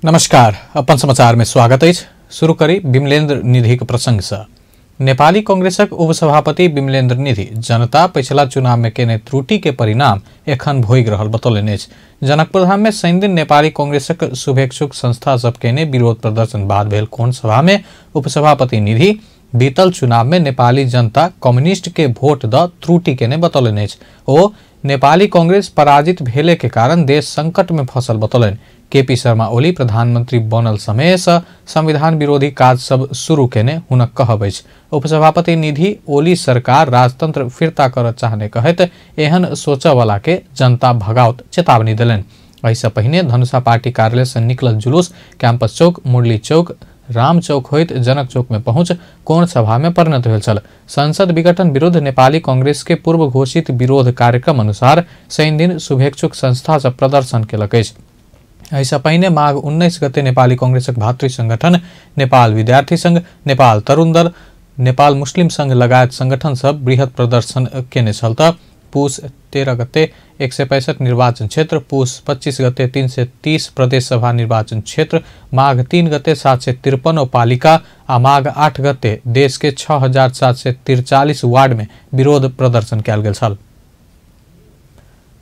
नमस्कार, अपन समाचार में स्वागत अछि। शुरू करी विमलेन्द्र निधि के प्रसंग से। नेपाली कांग्रेसक उपसभापति विमलेन्द्र निधि जनता पिछला चुनाव में केने त्रुटि के परिणाम एखन भोगि रहल बतौलनि अछि। जनकपुरधाम में शनिदिन नेपाली कांग्रेसक शुभेच्छुक संस्था सब केने विरोध प्रदर्शन बाद भेल कोण सभा में उपसभापति निधि बीतल चुनाव में नेपाली जनता कम्युनिस्ट के वोट द त्रुटि केने बतौलनि अछि। ओ नेपाली कांग्रेस पराजित भेले के कारण देश संकट में फसल बतौलनि। केपी शर्मा ओली प्रधानमंत्री बनल समय से संविधान विरोधी काज सब शुरू केने हुनक कहब अछि। उपसभापति निधि ओली सरकार राजतंत्र फिर्ता कर चाहने कहैत एहन सोचऽ वाला के जनता भगाओत चेतावनी देलनि। एहिसँ पहिने धनुषा पार्टी कार्यालय से निकलल जुलूस कैंपस चौक, मुरली चौक, राम चौक होइत जनक चौक में पहुंच कोण सभा में परिणत भेल छल। संसद विघटन विरुद्ध नेपाली कांग्रेस के पूर्व घोषित विरोध कार्यक्रम अनुसार शनिदिन शुभेच्छुक संस्था सब प्रदर्शन केलक अछि। एहिसँ पहिने माघ 19 गते नेपाली कांग्रेसक भातृ संगठन नेपाल विद्यार्थी संघ, नेपाल तरुण दल, नेपाल मुस्लिम संघ लगायत संगठन सब बृहत प्रदर्शन केने छल। त पुस 13 गते 165 निर्वाचन क्षेत्र, पुस 25 गते 330 प्रदेश सभा निर्वाचन क्षेत्र, माघ 3 गते 753 पालिका आ माघ 8 गते देश के 6743 वार्ड में विरोध प्रदर्शन कयल गेल छल।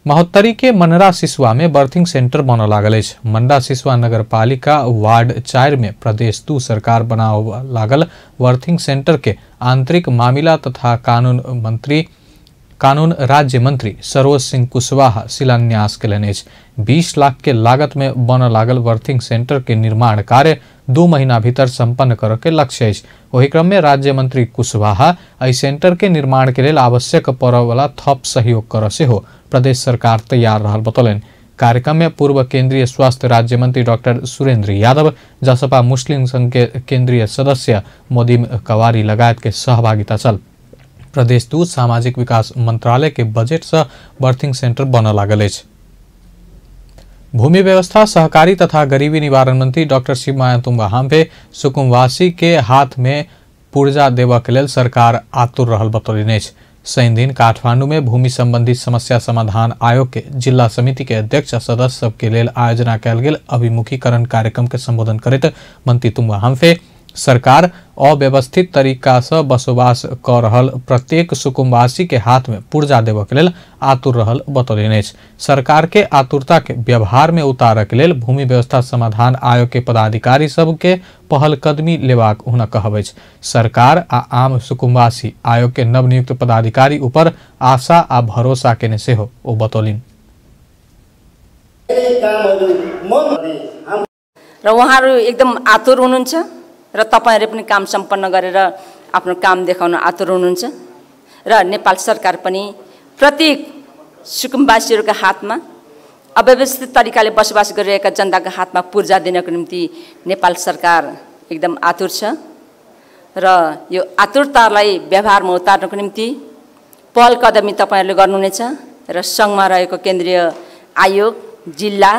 महोत्तरी के मनरा सिसुआ में बर्थिंग सेंटर बनऽ लागल अछि। मनरा सिसुआ नगरपालिका वार्ड 4 में प्रदेश 2 सरकार बनाव लागल बर्थिंग सेंटर के आंतरिक मामिला तथा कानून राज्य मंत्री सरोज सिंह कुशवाहा शिलान्यास केलनि अछि। 20 लाख के लागत में बनऽ लागल बर्थिंग सेंटर के निर्माण कार्य 2 महीना भीतर संपन्न करऽ के लक्ष्य अछि। ओहि क्रम में राज्य मंत्री कुशवाहा एहि सेंटर के निर्माण के लेल आवश्यक पड़ऽ वाला थप सहयोग करऽ सेहो प्रदेश सरकार तैयार रहल बतौलनि। कार्यक्रम में पूर्व केंद्रीय स्वास्थ्य राज्य मंत्री डॉक्टर सुरेंद्र यादव, जसपा मुस्लिम संघ के केंद्रीय सदस्य मोदिम कवारी लगायत के सहभागिता छल। प्रदेश 2 सामाजिक विकास मंत्रालय के बजट से बर्थिंग सेंटर बनऽ लागल अछि। भूमि व्यवस्था, सहकारी तथा गरीबी निवारण मंत्री डॉक्टर शिवमाया तुम्बा हाम्फे सुकुमवासी के हाथ में पुर्जा देबऽ के लेल सरकार आतुर रहल बतौलनि अछि। शनिदिन काठमांडू में भूमि संबंधी समस्या समाधान आयोग के जिला समिति के अध्यक्ष आ सदस्य सबके लेल आयोजना कयल गेल अभिमुखीकरण कार्यक्रम के संबोधन करैत मंत्री तुम्बा हाम्फे सरकार अव्यवस्थित तरीका से बसोबास क रहल प्रत्येक सुकुमवासी के हाथ में पुर्जा देबऽ के लेल आतुर रहल बतौलनि अछि। सरकार के आतुरता के व्यवहार में उतारऽ के लेल भूमि व्यवस्था समाधान आयोग के पदाधिकारी सबके पहलकदमी लेबाक हुनक कहब अछि। सरकार आ आम सुकुमवासी आयोग के नवनियुक्त पदाधिकारी ऊपर आशा आ भरोसा केने सेहो ओ बतौलनि। र उहाँहरू एकदम आतुर हुनुहुन्छ र तपाईहरुले पनि काम सम्पन्न गरेर आफ्नो काम देखाउन आतुर हुनुहुन्छ र नेपाल सरकार पनि प्रत्येक सुकुम्बासीहरुको हातमा अव्यवस्थित तरिकाले बसोबास गरिरहेका जनताको हातमा पूर्जा दिनको निम्ति नेपाल सरकार एकदम आतुर छ र यो आतुरतालाई व्यवहारमा उतार्नको निम्ति पहल कदमी तपाईहरुले गर्नुहुनेछ र संघमा रहेको केन्द्रीय आयोग, जिल्ला,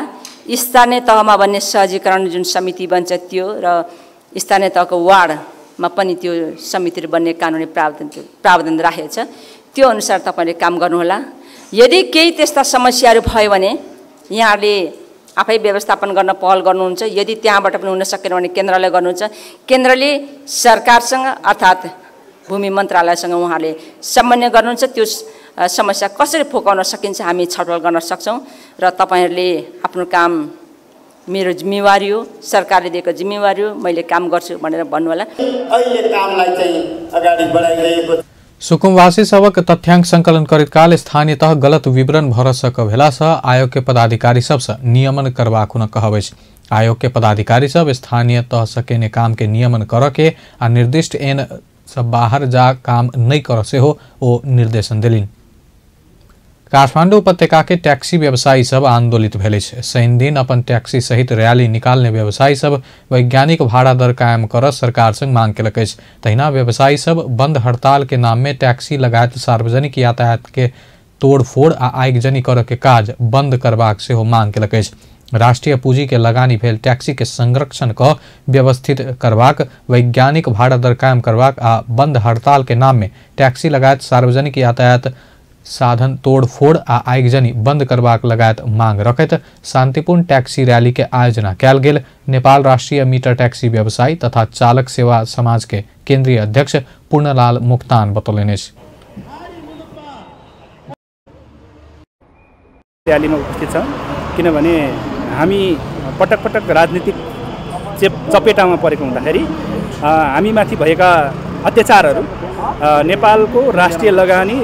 स्थानीय तहमा बन्ने सहजीकरण जुन समिति बन्छ त्यो र स्थानीय तहको वार्डमा पनि त्यो समितिहरू बन्ने कानुनी प्रावधान राखेको छ। त्यो अनुसार तपाईले काम गर्नुहोला। यदि केही त्यस्ता समस्याहरू भयो भने यहाँहरूले आफै व्यवस्थापन गर्न पहल गर्नुहुन्छ। यदि त्यहाँबाट पनि हुन सकेन भने केन्द्रले गर्नुहुन्छ। केन्द्रले सरकारसँग अर्थात् भूमि मन्त्रालयसँग उहाँहरूले समन्वय गर्नुहुन्छ। त्यो समस्या कसरी फोकाउन सकिन्छ हामी छलफल गर्न सक्छौँ र तपाईहरूले आफ्नो काम मेरो जिम्मेवारी हो, सरकारले दिएको जिम्मेवारी हो, मैले काम गर्छु भनेर भन्नु होला। अहिले कामलाई चाहिँ अगाडि बढाइरहेको सुकुमवासी सबक तथ्यांक संकलन करैत काल स्थानीय तह गलत विवरण भर सक भेला सँ आयोग के पदाधिकारी सबसँ नियमन करबाक हुनक कहब अछि। आयोग के पदाधिकारी सब स्थानीय तह सँ केने काम के नियमन करऽ के आ निर्दिष्ट एन सब बाहर जा काम नहि करऽ सेहो ओ निर्देशन देलनि। काठमांडू उपत्यका के टैक्सी व्यवसायी सब आंदोलित भेल अछि। शनिदिन अपन टैक्सी सहित रैली निकालने व्यवसायी सब वैज्ञानिक भाड़ा दर कायम कर सरकार संग मांग केलक अछि। तहिना व्यवसायी सब बंद हड़ताल के नाम में टैक्सी लगायत सार्वजनिक यातायात के तोड़फोड़ आ आगजनी करऽ के काज बंद करबाक सेहो मांग केलक अछि। राष्ट्रीय पूंजी के लगानी भेल टैक्सी के संरक्षण क व्यवस्थित करबाक, वैज्ञानिक भाड़ा दर कायम करबाक आ बंद हड़ताल के नाम में टैक्सी लगायत सार्वजनिक यातायात साधन तोड़फोड़ आ आगजनी बंद करबाक लगायत मांग रखैत शांतिपूर्ण टैक्सी रैली के आयोजना कयल गेल। नेपाल राष्ट्रीय मीटर टैक्सी व्यवसायी तथा चालक सेवा समाज के केंद्रीय अध्यक्ष पूर्णलाल मुक्तान बतौलनि अछि। रैलीमा उपस्थित छौं किनभने हामी पटक पटक राजनीतिक चपेटामा परेको हुँदाखेरि हामीमाथि भएका अत्याचारहरू नेपालको राष्ट्रिय लगानी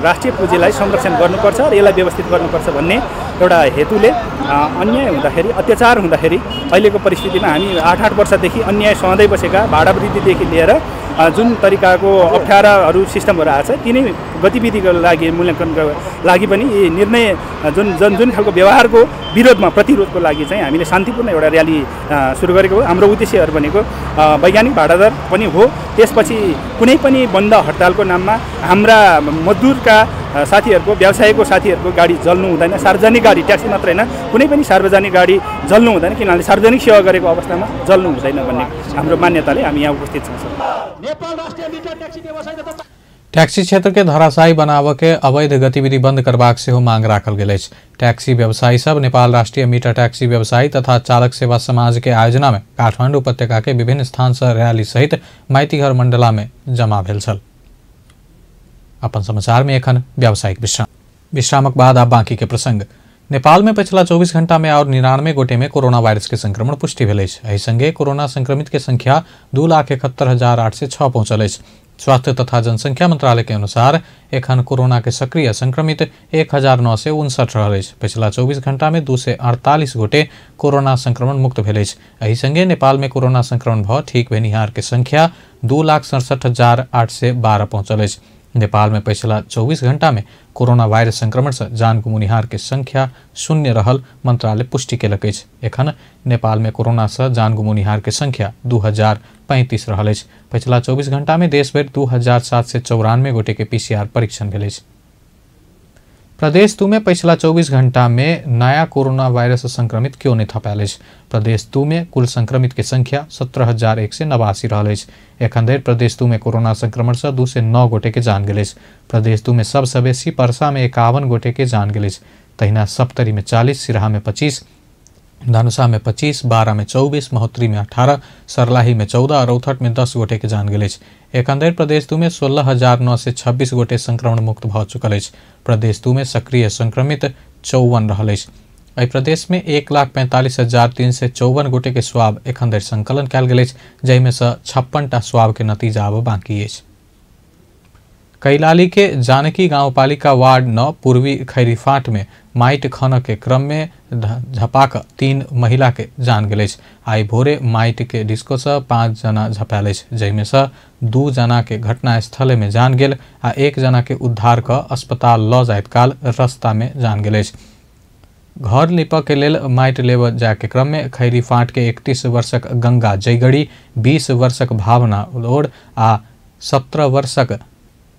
राष्ट्रिय पुँजीलाई संरक्षण गर्नुपर्छ र यसलाई व्यवस्थित गर्नुपर्छ भन्ने एउटा हेतुले अन्याय हुँदाखेरि अत्याचार हुँदाखेरि अहिलेको परिस्थितिमा हामी 8-8 वर्षदेखि अन्याय सहँदै बसेका भाडा वृद्धिदेखि लिएर जुन तरिकाको अप्ठ्याराहरू सिस्टमहरू आएको छ तिनै गतिविधिको लागि मूल्याङ्कनको लागि पनि यी निर्णय जुन जुन जुन खालको व्यवहारको विरोधमा प्रतिरोधको लागि चाहिँ हामीले शान्तिपूर्ण एउटा र्याली सुरु गरेको हो। हाम्रो उद्देश्यहरू भनेको वैज्ञानिक भाडा दर पनि हो, त्यसपछि कुनै पनि बन्द हडतालको नाममा हाम्रा मजदुरका साथीहरूको व्यवसायको साथीहरूको गाडी जल्नु हुँदैन, सार्वजनिक गाडी ट्याक्सी मात्र होइन कुनै पनि सार्वजनिक गाडी जल्नु हुँदैन, किनभने सार्वजनिक सेवा गरेको अवस्थामा जल्नु हुँदैन भन्ने हाम्रो मान्यताले हामी यहाँ उपस्थित छौँ। टैक्सी क्षेत्र के धराशायी बनाव के अवैध गतिविधि बंद करबाक सेहो मांग राखल गेल अछि। टैक्सी व्यवसायी सब नेपाल राष्ट्रीय मीटर टैक्सी व्यवसायी तथा चालक सेवा समाज के आयोजना में काठमांडू उपत्यका के विभिन्न स्थान से रैली सहित माइतीघर मंडला में जमा भेल छल। अपन समाचार में एखन व्यावसायिक विश्राम, विश्रामक बाद आब बाकी के प्रसंग। नेपाल में पिछला 24 घंटा में और 99 गोटे में कोरोना वायरस के संक्रमण पुष्टि भेल अछि। एहि संगे कोरोना संक्रमित के संख्या 2,71,806 पहुंचल अछि। स्वास्थ्य तथा जनसंख्या मंत्रालय के अनुसार एखन कोरोना के सक्रिय संक्रमित 1,959 रहल अछि। पिछला 24 घंटा में 248 गोटे कोरोना संक्रमण मुक्त भेल अछि। एहि संगे नेपाल में कोरोना संक्रमण भ ठीक भेनिहार के संख्या 2,67,812 पहुंचल अछि। नेपाल में पिछला 24 घंटा में कोरोना वायरस संक्रमण से जान गुमुनिहार के संख्या 0 रहल मंत्रालय पुष्टि केलक अछि। एखन नेपाल में कोरोना से जान गुमुनिहार के संख्या 2,035 रहल अछि। पिछला 24 घंटा में देशभरि 2,794 गोटे के पीसीआर परीक्षण भेल अछि। प्रदेश 2 में पिछला 24 घंटा में नया कोरोना वायरस संक्रमित क्यों नहीं थपायल अछि। प्रदेश 2 में कुल संक्रमित के संख्या 17,189 रहल अछि। एखन धरि प्रदेश 2 में कोरोना संक्रमण से 209 गोटे के जान गेल अछि। प्रदेश 2 में सबसँ बेसी परसा में 51 गोटे के जान गेल अछि। तहिना सप्तरी में 40, सिराहा में 25, धनुषा में 25, बारा में 24, महोत्तरी में 18, सरलाही में 14 और रौतहट में 10 गोटे के जान गेल अछि। एखन धरि प्रदेश 2 में 16,926 गोटे संक्रमण मुक्त भऽ चुकल अछि। प्रदेश 2 में सक्रिय संक्रमित 54 रहल अछि। एहि प्रदेश में 1,45,354 गोटे के स्वाब एखन धरि संकलन कयल गेल अछि, जाहिमे सँ 56 टा स्वाब के नतीजा आब बाकी अछि। कैलाली के जानकी गांवपालिका वार्ड 9 पूर्वी खैरीफाट में माइट खनऽ के क्रम में झपाक 3 महिला के जान गेल अछि। आइ भोरे माइट के डिस्को से 5 जना झपायल अछि, जाहिमे से 2 जना के घटनास्थले में जान गेल आ 1 जना के उद्धार कऽ अस्पताल लऽ जाइत काल रास्ता में जान गेल अछि। घर लिपऽ के लेल माटि लेबऽ जाय के क्रम में खैरीफाट के 31 वर्षक गंगा जयगढ़ी, 20 वर्षक भावना लोड आ 17 वर्षक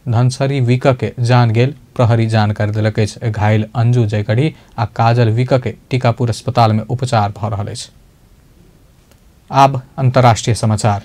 धनसरी विक के जान गेल प्रहरी जानकारी देलक अछि। घायल अंजू जयगढ़ी आ काजल विक के टीकापुर अस्पताल में उपचार भऽ रहल अछि। आब अंतर्राष्ट्रीय समाचार।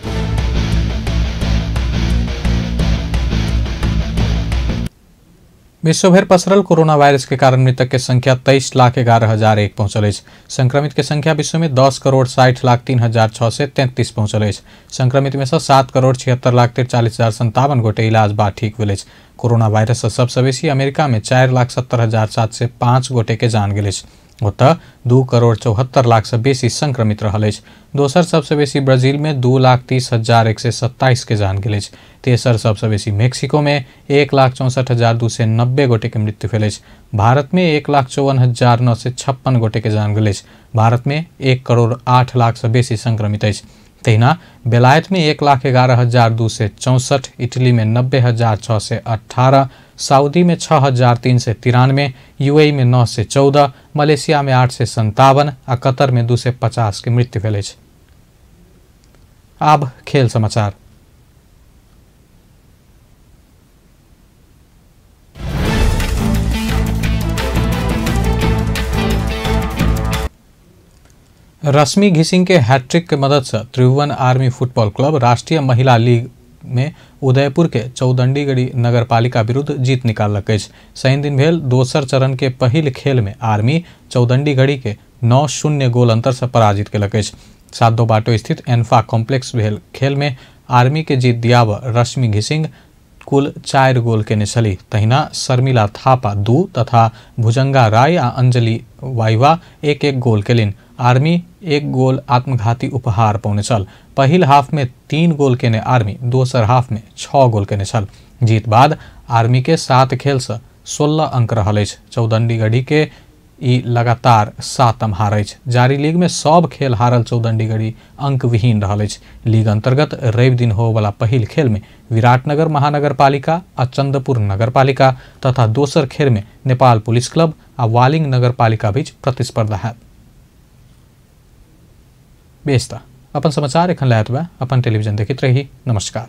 विश्वभर पसरल कोरोना वायरस के कारण मृतक के संख्या 23,11,001 पहुंचल अछि। संक्रमित के संख्या विश्व में 10,60,03,633 पहुंचल अछि। संक्रमित में से 7,76,43,057 गोटे इलाज बाद ठीक भेल अछि। कोरोना वायरस से सबसँ बेसी अमेरिका में 4,70,705 गोटे के जान गेल अछि। ओतऽ 2,74,00,000 से बेसी संक्रमित रहल अछि। दोसर सबसँ बेसी ब्राजील में 2,30,127 के जान गेल अछि। तेसर सबसँ बेसी मेक्सिको में 1,64,290 गोटे के मृत्यु भेल अछि। भारत में 1,54,956 गोटे के जान गेल अछि। भारत में 1,08,00,000 से बेसी संक्रमित अछि। तहिना बेलायत में 1,11,264, इटली में 90,618, सऊदी में 6,393, यूएई में 914, मलेशिया में 857 आ कतर में 250 के मृत्यु भेल अछि। आब खेल समाचार। रश्मि घिसिंग के हैट्रिक के मदद से त्रिभुवन आर्मी फुटबॉल क्लब राष्ट्रीय महिला लीग में उदयपुर के चौदंडीगढ़ी नगरपालिका विरुद्ध जीत निकाललक अछि। शनि दिन भेल दोसर चरण के पहिल खेल में आर्मी चौदंडीगढ़ी के 9-0 गोल अंतर से पराजित केलक अछि। सातो बाटो स्थित एन्फा कॉम्प्लेक्स भेल खेल में आर्मी के जीत दियाब रश्मि घिसिंग कुल 4 गोल केने छली। तहिना शर्मिला थापा 2 तथा भुजंगा राय आ अंजलि वाइवा 1-1 गोल केलनि। आर्मी 1 गोल आत्मघाती उपहार पौने छल। पहिल हाफ में 3 गोल केने आर्मी दोसर हाफ में 6 गोल केने छल। जीत बाद आर्मी के 7 खेल से 16 अंक रहल अछि। चौदंडीगढ़ी के ई लगातार 7म हार अछि। जारी लीग में सब खेल हारल चौदंडीगढ़ी अंक विहीन रहल अछि। लीग अंतर्गत रवि दिन होवला पहिल खेल में विराटनगर महानगरपालिका आ चंद्रपुर नगरपालिका तथा दोसर खेल में नेपाल पुलिस क्लब आ वालिंग नगरपालिका बीच प्रतिस्पर्धा हैत। बेस त अपन समाचार एखन लैत बा। अपन टेलीविजन देखित रही। नमस्कार।